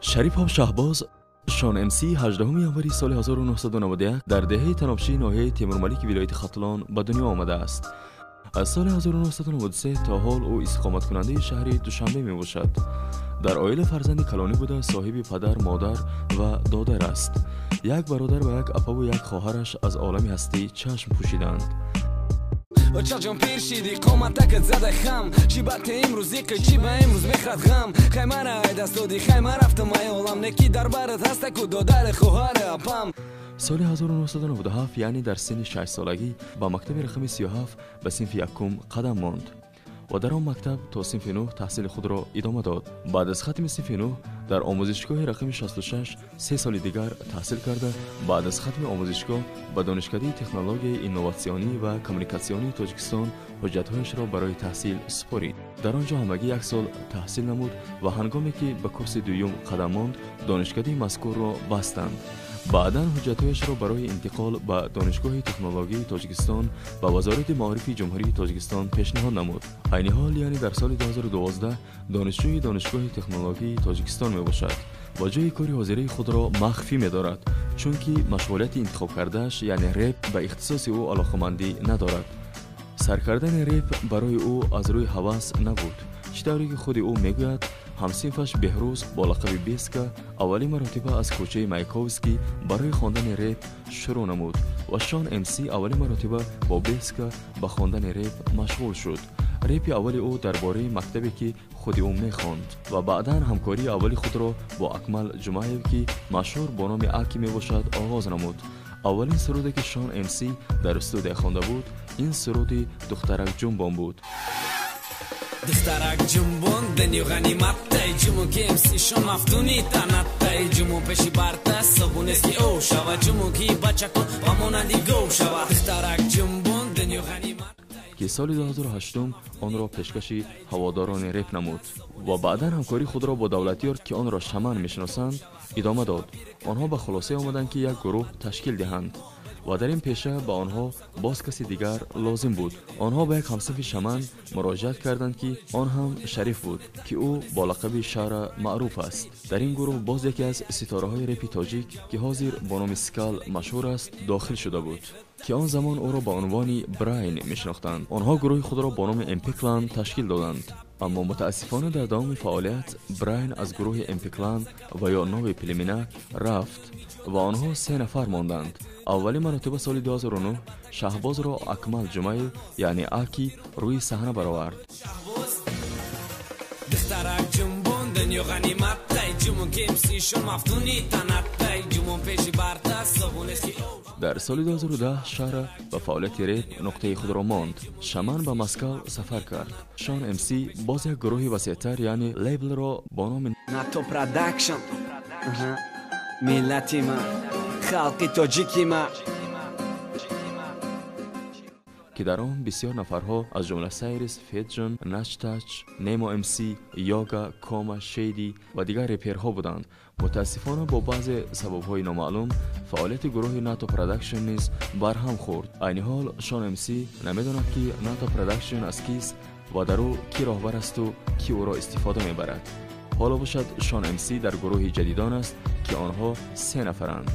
Шарипов Шаҳбоз Шон МС 18 январи соли 1991 дар деҳаи Танобшии ноҳияи Темурмалики вилояти Хатлон ба дунё омадааст. Аз соли 1993 то ҳол ӯ истиқоматкунандаи шаҳри Душанбе мебошад. Дар оила фарзанди калонӣ буда, соҳиби падар, модар ва додар аст. Як бародар ва як апаву як хоҳараш аз олами ҳастӣ чашм пӯшиданд. Очаҷон, пир шидӣ, қоматакат зада хам. Чӣ бате имрӯз иқи, чӣ ба имрӯз мехрад ғам. Хай мара ай даст додӣ, хай ма рафтам ай олам, неки дар барат ҳастаку додари, хоҳари, апам. Соли 1997, яъне дар синни 6-солагӣ, ба мактаби рақами 37 ба синфи якум қадам монд ва дар он мактаб то синфи 9 таҳсили худро идома дод. Баъд аз хатми синфи 9 дар омӯзишгоҳи рақами 66 3 соли дигар таҳсил карда, баъд аз хатми омӯзишгоҳ ба Донишкадаи технологияи инноватсионӣ ва коммуникатсионии Тоҷикистон ҳуҷҷатҳояшро барои таҳсил супорид. Дар он ҷо ҳамагӣ як сол таҳсил намуд ва ҳангоме ки ба курси дуюм қадам монд, донишкадаи мазкурро бастанд. Баъдан ҳуҷҷатҳояшро барои интиқол ба Донишгоҳи технологияи Тоҷикистон ба Вазорати маорифи Ҷумҳурии Тоҷикистон пешниҳод намуд. Айни ҳол, яъне дар соли 2012, донишҷӯи Донишгоҳи технологияи Тоҷикистон мебошад ва ҷойи кори ҳозираи худро махфӣ медорад, чунки машғулияти интихобкардааш, яъне реп, ба ихтисоси ӯ алоқамандӣ надорад. Сар кардани реп барои ӯ аз рӯи ҳавас набуд. Чӣ тавре ки худи ӯ мегӯяд, ҳамсинфаш Беҳрӯз бо лақаби Беска аввалин маротиба аз кӯчаи Маяковский барои хондани реп шурӯъ намуд ва Шон МС аввалин маротиба бо Беска ба хондани реп машғул шуд. Репи аввали ӯ дар бораи мактабе, ки худи ӯ мехонд, ва баъдан ҳамкории аввали худро бо Акмал Ҷумаев, ки машҳур бо номи Аки мебошад, оғоз намуд. Аввалин суруде, ки Шон МС дар студия хонда буд, ин суруди «Духтарак ҷунбон» буд. Духтарак ҷунбон, дунё ғаниматтай. Ҷумон ки МС Шон мафтуни танаттай. Ҷумон пеши барта собунест, ки ов шава. Ҷумон ки бачакон ба монанди гов шава. Духтарак ҷунбон, дунё ғанимат. Ки соли 2008 онро пешкаши ҳаводорони реп намуд ва баъдан ҳамкории худро бо Давлатёр, ки онро Шаман мешиносанд, идома дод. Онҳо ба хулосае омаданд, ки як гурӯҳ ташкил диҳанд ва дар ин пеша ба онҳо боз каси дигар лозим буд. Онҳо ба як ҳамсинфи Шаман муроҷиат карданд, ки он ҳам Шариф буд, ки ӯ бо лақаби Шара маъруф аст. Дар ин гурӯҳ боз яке аз ситораҳои репи тоҷик, ки ҳозир бо номи Скал машҳур аст, дохил шуда буд, ки он замон ӯро ба унвони Брайн мешинохтанд. Онҳо гурӯҳи худро бо номи МП Клан ташкил доданд, аммо мутаассифона дар давоми фаъолият Брайн аз гурӯҳи МП Клан ва ё Новые племена рафт ва онҳо се нафар монданд. Аввалин маротиба соли 2009 Шаҳбозро Акмал Ҷумаев, яъне Аки, рӯи саҳна баровард. Духтарак ҷунбон, дунё ғаниматтай. Ҷумон ки МС Шон мафтуни танаттай. Ҷумон пеши барта собунест, ки Дар соли 2010 Шара ба фаъолияти реп нуқтаи худро монд. Шаман ба Москав сафар кард. Шон МС боз як гурӯҳи васеътар, яъне лейблро бо номи НАТО Продакшн. Миллати ман, халқи тоҷики ман. Ки дар он бисёр нафарҳо, аз ҷумла Сайрис, Феджон, Начтач, Немо МС, Йога, Кома, Шейди ва дигар реперҳо буданд. Мутаассифона, бо баъзе сабабҳои номаълум фаъолияти гурӯҳи НАТО Продакшн низ барҳам хӯрд. Айни ҳол Шон МС намедонад, ки НАТО Продакшн аз кист ва дар ӯ кӣ роҳбар асту кӣ ӯро истифода мебарад. Ҳоло бошад, Шон МС дар гурӯҳи ҷадидон аст, ки онҳо се нафаранд: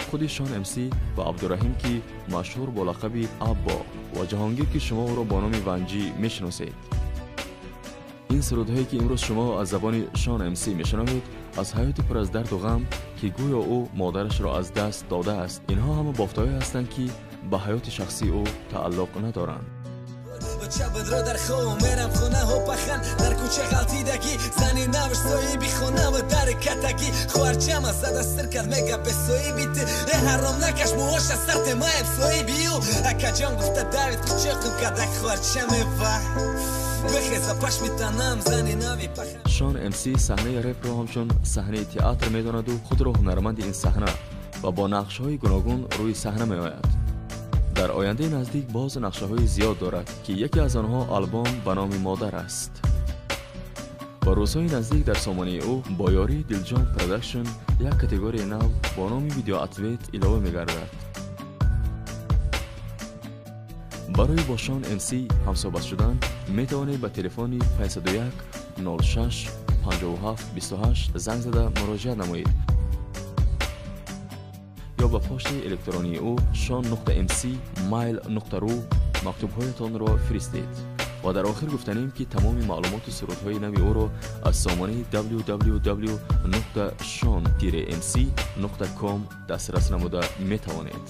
худи Шон МС ва Абдураҳим, ки машҳур бо лақаби Аббо, ва Ҷаҳонгир, ки шумо ӯро бо номи Ванҷӣ мешиносед. Ин сурудҳое, ки имрӯз шумо аз забони Шон МС мешунавед, аз ҳаёти пур аз дарду ғам, ки гӯё ӯ модарашро аз даст додааст, инҳо ҳама бофтаҳое ҳастанд, ки ба ҳаёти шахсии ӯ тааллуқ надоранд. Чабадро дар хоб мерам хонаҳо пахан. Дар кӯча ғалтидагӣ, зани навш соҳиби хона ва дар катагӣ. Хоҳарчама зада сир кард, мега бесоҳиби ту. Э, ҳаром накаш муоша сарте, маеб соҳиби ӯ. Акаҷон гуфта давид, қучоқим кадак хоҳарчамева. Бихеза, пашми танам, зани нави пахан. Шон МС саҳнаи репро ҳамчун саҳнаи театр медонаду худро ҳунарманди ин саҳна ва бо нақшҳои гуногун рӯи саҳна меояд. Дар ояндаи наздик боз нақшаҳои зиёд дорад, ки яке аз онҳо албом ба номи «Модар» аст ва рӯзҳои наздик дар сомонаи ӯ бо ёрии Дилҷон Продакшн як категорияи нав бо номи «Видеоответ» илова мегардад. Барои бо Шон МС ҳамсӯҳбат шудан метавонед ба телефони 501 06 57 28 занг зада муроҷиат намоед ё ба почтаи электронии ӯ shon.mc@mail.ru мактубҳоятонро фиристед. Ва дар охир гуфтанем, ки тамоми маълумоту сурудҳои нави ӯро аз сомонаи www.shon-mc.com дастрас намуда метавонед.